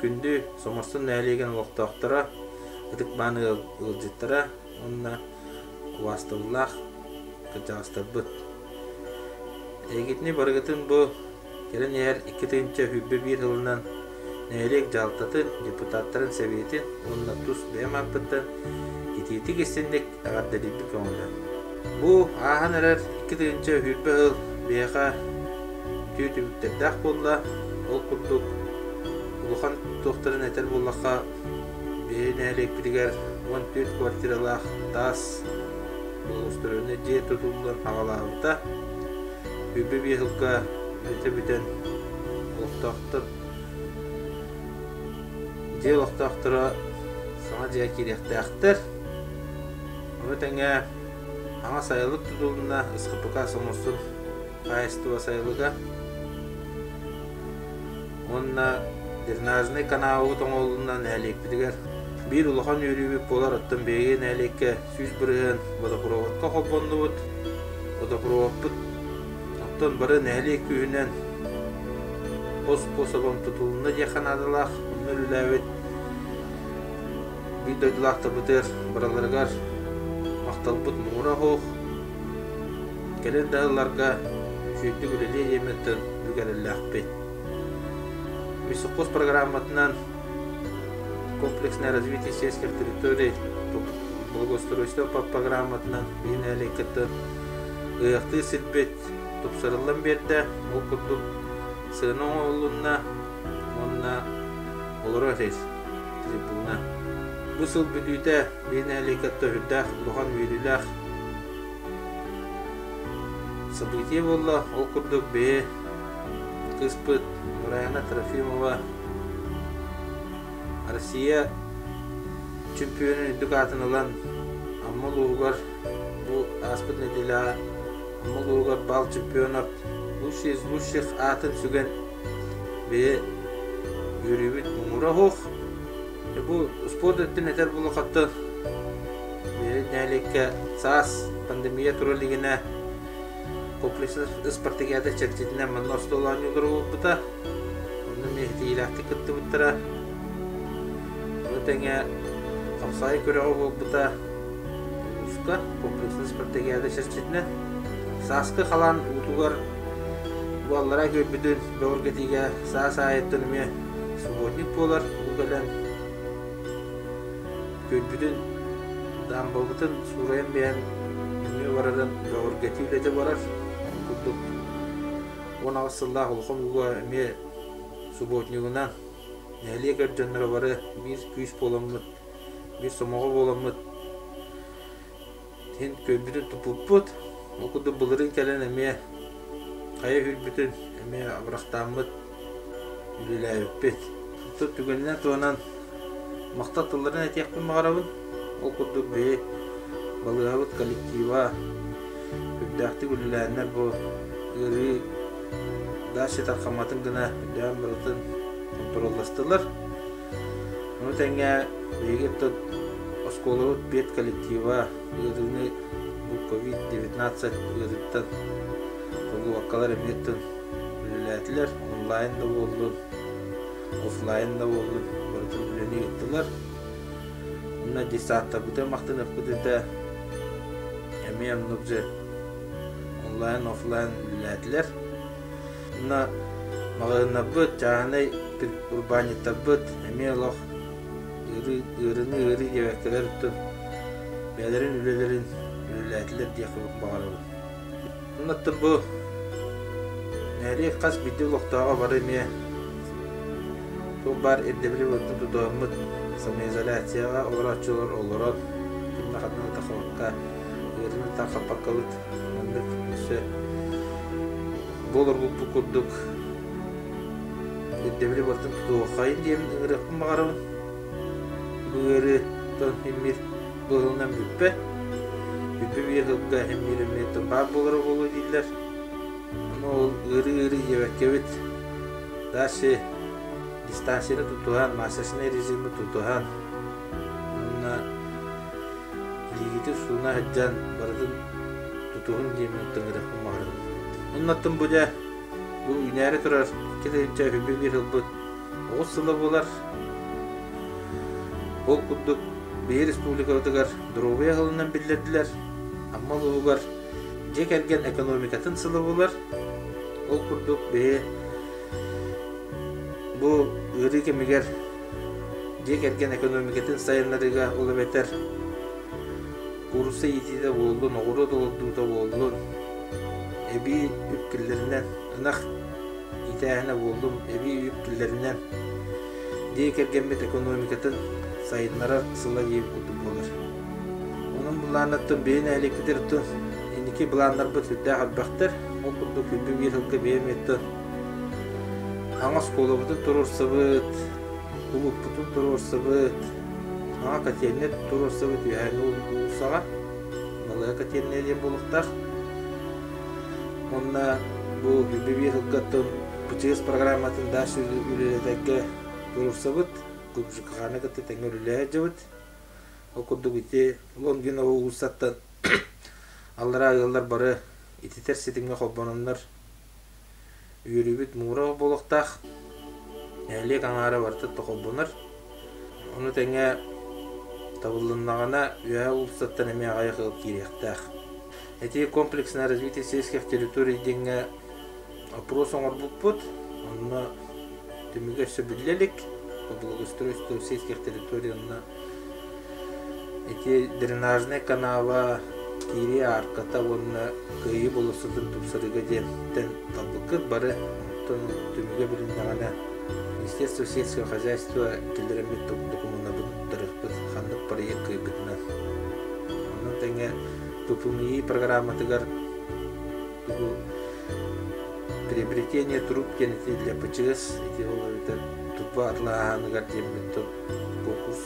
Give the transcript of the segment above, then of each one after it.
Күндү Соморсун нэһилиэгин олохтоохторо, ытык-мааны ыалдьыттара уонна убаастабыллаах кырдьаҕастарбыт! Эһигитини барыгытын бу кэлэн иһэр 2021 сылынан нэһилиэк дьаһалтатын, депутаттарын сэбиэтин уонна тус бэйэм ааппыттан итиитик истинник эҕэрдэлиирбит көҥүлэ. Бу ааһан эрэр 2020 сыл биһиэхэ үтүө түмүктэрдээх буолла. Ол курдук улахан туохтарын этэр буоллахха, биһиги нэһилиэкпитигэр 14 квартиралаах таас благоустроеннай дьиэ тутуллан аҕалаабыта. 25 сылга үлэтэ бүтэн олохтоохтор дьиэ олохтоохторо саҥа дьиэ киириэхтээхтэр. Ону тэҥэ саҥа сайылык тутулунна СХПК Соморсун хаһаайыстыба сайылыга уонна дренажнай канаабыт оҥоһулунна нэһилиэкпитигэр биир улахан үөрүүбүт буолар оттон биһиги нэһилиэккэ 100% водопроводка холбоннубут. Водопроводпут оттон бары нэһилиэк күүһүнэн хос способом тутулунна диэххэ наадалаах. Онно үлэлээбит биир дойдулаахтарбытыгар барыларыгар махталбыт муҥура суох. Кэлин да ылларга үчүгэйдик үлэлиэ диэммиттэн бүк эрэллээхпит. Высокос программатынан комплексное развитие сельских территорий благоустройство по программатынан биһи нэһилиэккэ ыһыахтыыр сирбит тупсарыллан биэрдэ. Ол курдук сыана оҥоһулунна уонна олорор сир трибуна. Бу сыл бүтүүтэ биһи нэһилиэккэ сүрдээх улахан үөрүүлээх событие буолла. Ол курдук биһи кыыспыт Нураяна Трофимова Россия чемпионун үрдүк аатын ылан Амма улууһугар бу ааспыт нэдиэлэҕэ Амма улууһугар бал чемпионов лучший из лучших аатын сүгэн бэйэ үөрүүбүт муҥура суох. Бу спорт өттүн этэр буоллаххыттан нэһилиэккэ саас пандемия тура илигинэ комплекснай спартакиада чэрчитинэн манна остуол оонньуулара буолбута. Онно эмиэ ситиһиилээхтик кыттыбыттара. Ону тэҥэ хапсаҕай күрэҕэ буолбута улууска комплекснай спартакиада чэрчитинэн. Сааскы халаан уутугар бу аллараа күөлбүтүн бөҕөргөтүүгэ саас аайыттан эмиэ субботник буолар. Уу кэлэн күөлбүтүн даамбабытын суурайан биһэн нөҥүө барарын бөҕөргөтүү үлэтэ барар. Ол курдук 18 сыллаах улахан ууга эмиэ субботнигынан нэһилиэк эр дьонноро бары биир күүс буоламмыт, биир сомоҕо буоламмыт иһин көрбүтүн туппуппут. Ол курдук былырыын кэлэн эмиэ хайа үүрбүтүн эмиэ абырахтааммыт үлэлээбиппит. Оттон түгэнинэн туһанан махтал тылларын этиэхпин баҕарабын. Ол курдук биһи балыыһабыт коллектива үрдээхтик үлэлээннэр бу ыарыы дальше тархамматын гына үрдээн барытын хонтуруолластылар. Ону тэҥэ биһиги тут оскуолабыт педколлектива ыарыыны бу COVID-19 ыарыыттан толлубаккалар эмиэ үлэлээтилэр. Онлайн да буоллун, офлайн да буоллун барытын үлэни ыыттылар. Онно детсадтарбытын махтаныахпыт этэ. Эмиэ оннук же онлайн, офлайн үлэлээтилэр. Онно маҕаһыыннарбыт, чааһынай урбаанньыттарбыт эмиэ олох ыарыы, ыарыыны ыарыы диэбэккэлэр оттон бэйэлэрин үлэлэрин үлэлээтилэр диэххэ баҕарабын. Онно оттон бу нэһилиэк хас биирдии олохтооҕо бары эмиэ туох баар ирдэбили барытын тутуһаммыт самоизоляцияҕа олорооччулар олорон ким да ханна да тахсыбакка ыарыыны тархаппаккабыт маннык өссө бу олорбуппут курдук ирдэбили барытын тутуоххайын диэн ыҥырыахпын баҕарабын. Бу ыарыыттан иммир быһылынан бүппэт. Бүппэ биир сылга иммир эмиэ баар буолара буолуо дииллэр. Ону ол ыарыы-ыарыы диэбэккэбит дальше дистанцияны тутуһан, масочный режими тутуһан уонна илиигитин сууна сылдьан барытын тутуһун диэммин тыҥырахпын баҕарабын. Оннуттан бу дьэ бу үүнээри турар 2021 сылбыт. Оҕус сыла буолар. Ол курдук биһи республикабытыгар доруобуйа сылынан биллэрдилэр. Амма улууһугар дьиэ кэргэн экономикатын сыла буолар. Ол курдук биһи бу ыарыы кэмигэр дьиэ кэргэн экономикатын сайыннарыыга ол эбэтэр куурусса иитиитэ буоллун, оҕуруот олордуута буоллун, эбии үп киллэринэн, ынах иитээһинэ буоллун, эбии үп киллэринэн дьиэ кэргэммит экономикатын сайыннарар сыла диэбит курдук буолар. Онон былааннартан бэйэ нэһилиэкпититтэн инники былааннарбыт сүрдээх элбэхтэр. Ол курдук күндү биир сылга бэйэм өттөн саҥа оскуолабытын туруорсабыт, кулууппутун туруорсабыт, саҥа котельнай туруорсабыт үөһээҥҥи уулуссаҕа Малая котельная диэн буолуохтаах. Уонна бу күндү биир сылгаттан ПЧС программатын дальше үлэлэтэргэ туруорсабыт, ГУПЖКХ-ны кытта тэҥҥэ үлэлэһэ сылдьабыт. Ол курдук ити Лонгинова уулуссаттан аллараа ыаллар бары ититэр ситимҥэ холбононнор үөрүүбүт муҥура буолуохтаах. Нэһилиэк аҥаара барыта холбонор. Ону тэҥэ табыллыннаҕына үөһээ уулуссаттан эмиэ аҕыйах ыал киириэхтээх. Ити комплексное развитие сельских территорий диэҥҥэ опрос оҥорбуппут. Онно түмүгэ өссө биллэ илик. По благоустройству сельских территорий онно ити дренажнай канава киирии аарката уонна Кыайыы болуоссатын тупсарыыга диэнтэн талбыккыт бары. Оттон түмүгэ билиннэҕинэ Министерство сельского хозяйства киллэрэммит докумуоннарбытын туттарыахпыт ханнык проект кыайбытынан. Онон тэҥэ ППМИ программатыгар тугу приобретение труб диэн ити для ПЧС ити ол эбэтэр турба атылааһыныгар диэммит конкурс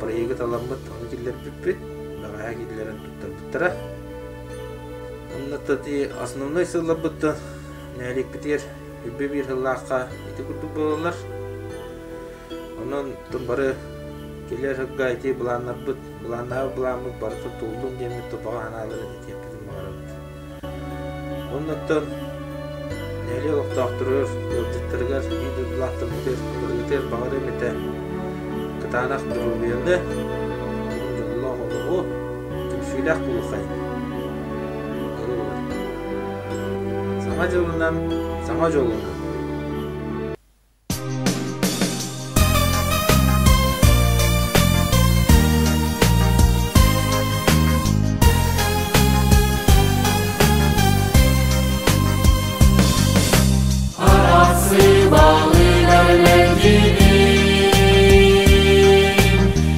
проегы таламмыт ону киллэрбиппит бэҕэһээ киллэрэн туттарбыттара. Онно ити основной сылларбыттан нэһилиэкпитигэр үрбэ биир сыллаахха ити курдук буолаллар. Онон бары кэлэр сылга ити былааннарбыт, былааннаабыт былааммыт барыта туоллун диэммит баҕа санааларын этиэхпитин баҕарабыт. Оннуттан нэһилиэк олохтоохторугар, ыалдьыттарыгар, биир дойдулаахтарбытыгар барыгытыгар баҕарыам этэ кытаанах доруобуйаны, дьоллоох олоҕу, түмсүүлээх буолуоххайын. Саҥа дьылынан, саҥа дьолунан!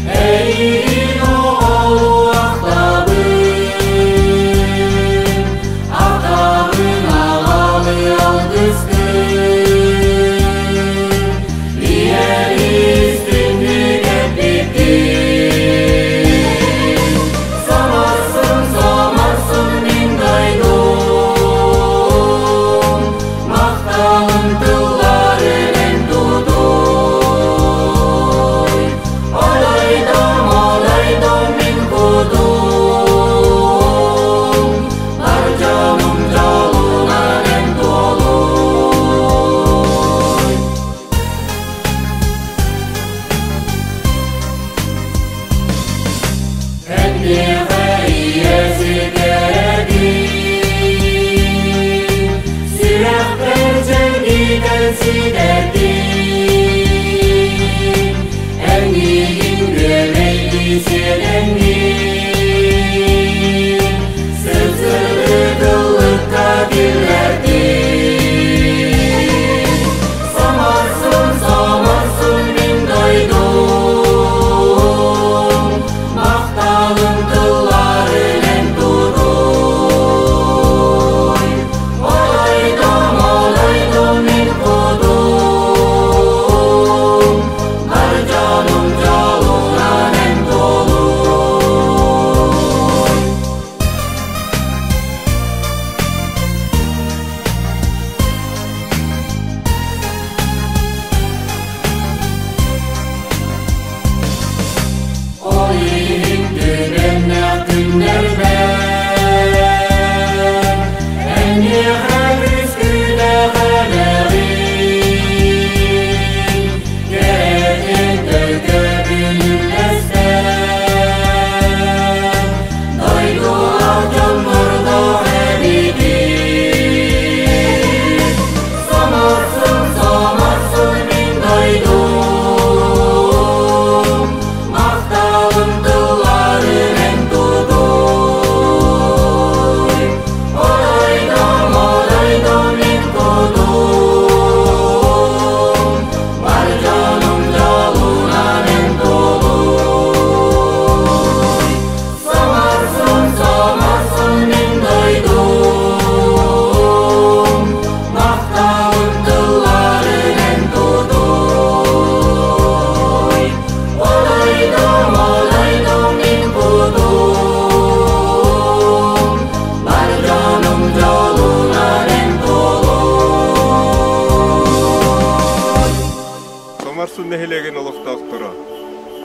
Эйигин оҕолуохтабын, атабын аҕалы алгыскын.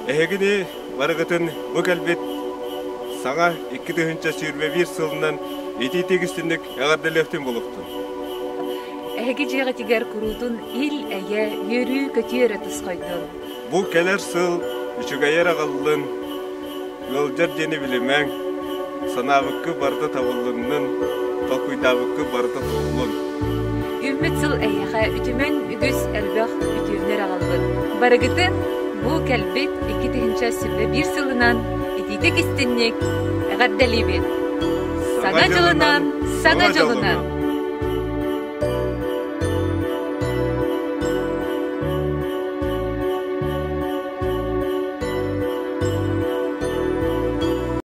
Эһигини барыгытын бу кэлбит саҥа 2021 сылынан итиитик истинник эҕэрдэлиэхтин булуктун. Эһиги дьиэҕитигэр куруутун ил-эйэ, үөрүү-көтүү эрэ тусхойдун. Бу кэлэр сыл үчүгэйэр аҕаллын, ыалдьар диэни билимэҥ, санаабыккы барыта табыллыннын, толкуйдаабыккы барыта туоллун. Үүммүт сыл эһиэхэ үтүмэн үгүс элбэх үтүөннэр аҕаллын. Барыгытын бу кэлбит 2021 сылынан итиитик истинник эҕэрдэлиибит! Саҥа дьылынан, саҥа дьолунан!